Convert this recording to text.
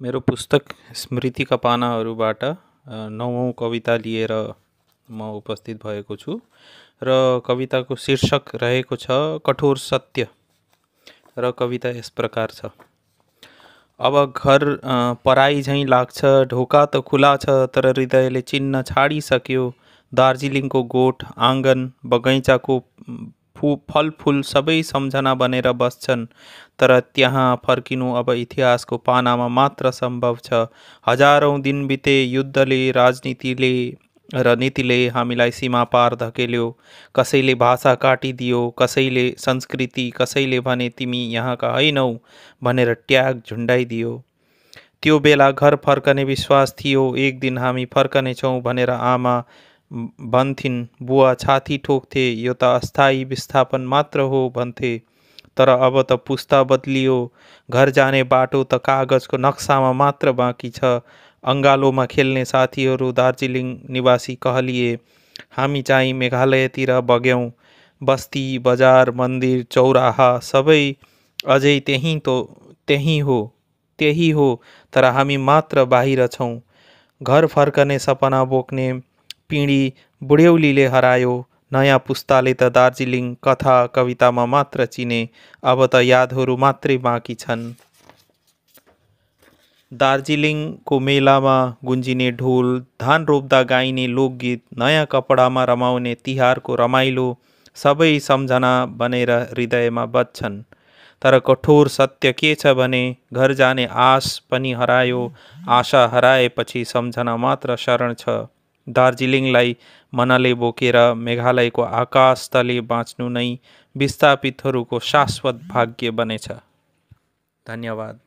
मेरो पुस्तक स्मृतिका पानाहरूबाट नवौं कविता लिएर म उपस्थित भएको छु र कविताको शीर्षक रहेको छ कठोर सत्य र कविता यस प्रकार छ। अब घर पराई झैँ लाग्छ, ढोका त खुला छ तर हृदयले चिन्न छाडिसक्यो। दार्जिलिङको गोठ, आँगन, बगैँचाको फलफुल सबै सम्झना बनेर बस्छन्, तर त्यहाँ फर्किनु अब इतिहासको पानामा मात्र सम्भव छ। हजारौं दिन बिते, युद्धले, राजनीतिले र नीतिले हामीलाई सीमा पार धकेल्यो। कसैले भाषा काटिदियो, कसैले संस्कृति, कसैले भने तिमी यहाँका होइनौ भनेर ट्याग झुन्डाइदियो। त्यो बेला घर फर्कने विश्वास थियो, एक दिन हामी फर्कनेछौँ भनेर आमा भन्थिन्, बुवा छाती ठोक्थे, यो त अस्थायी विस्थापन मात्र हो भन्थे। तर अब त पुस्ता बदलियो, घर जाने बाटो त कागजको नक्सामा मात्र बाँकी छ। अङ्गालोमा खेल्ने साथीहरू दार्जिलिङ निवासी कहलिए, हामी चाहिँ मेघालयतिर बग्यौँ। बस्ती, बजार, मन्दिर, चौराहा सबै अझै त्यही हो, तर हामी मात्र बाहिर छौँ। घर फर्कने सपना बोक्ने पिँढी बुढ्यौलीले हरायो। नयाँ पुस्ताले त दार्जिलिङ कथा कवितामा मात्र चिने, अब त यादहरू मात्रै बाँकी छन्। दार्जिलिङको मेलामा गुन्जिने ढोल, धान रोप्दा गाइने लोकगीत, नयाँ कपडामा रमाउने तिहारको रमाइलो सबै सम्झना बनेर हृदयमा बज्छन्। तर कठोर सत्य के छ भने घर जाने आश पनि हरायो। आशा हराएपछि सम्झना मात्र शरण छ। दार्जिलिङलाई मनले बोकेर मेघालयको आकाश तले बाँच्नु नै विस्थापितहरूको शाश्वत भाग्य बनेछ। धन्यवाद।